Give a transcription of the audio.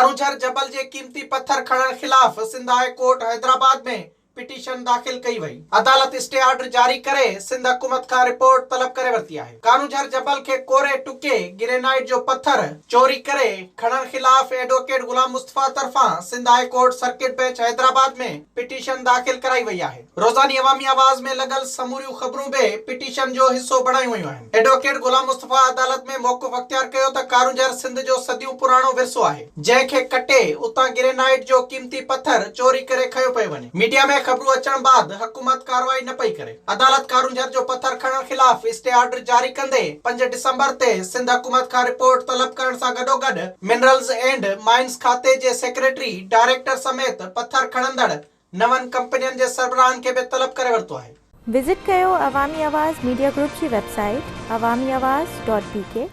ڪارونجهر جبل جي قيمتي پٿر کڻڻ خلاف Sindh high court Hyderabad ۾ petition داخل ڪئي وئي. عدالت اسٽي آرڊر جاري ڪري سنڌ حڪومت کان رپورٽ طلب ڪري ورتي آهي. ڪارونجهر جبل کي ڪوري ٽڪي گرينائيٽ جو پٿر چوري ڪري کڻڻ خلاف ايڊووڪيٽ غلام مصطفيٰ طرفان Sindh high court circuit bench Hyderabad ۾ petition داخل ڪرائي وئي آهي. روزاني عوامي آواز ۾ لڳل سموريون خبرون به پٽيشن جو حصو بڻايون ويون آهن. ايڊووڪيٽ غلام مصطفيٰ عدالت ۾ موقف اختيار ڪيو ته ڪارونجهر سنڌ جو صديون پراڻو ورثو آهي، جنهن کي ڪٽي اتان گرينائيٽ جو قيمتي پٿر چوري ڪري کنيو پيو وڃي. ميڊيا ۾ خبرون اچڻ بعد حڪومت ڪارروائي نه پئي ڪري. عدالت ڪارونجهر جو پٿر کڻڻ خلاف اسٽي آرڊر جاري ڪندي پنج ڊسمبر تي سنڌ حڪومت کان رپورٽ طلب ڪرڻ سان گڏوگڏ منرلز اينڊ مائنز کاتي جي سيڪريٽري، ڊائريڪٽر سميت پٿر کڻندڙ نون ڪمپنين جي سربراهن کي به طلب ڪري ورتو آهي. وزٽ ڪيو عوامي آواز ميڊيا گروپ جي website Awami Awaz dot B K.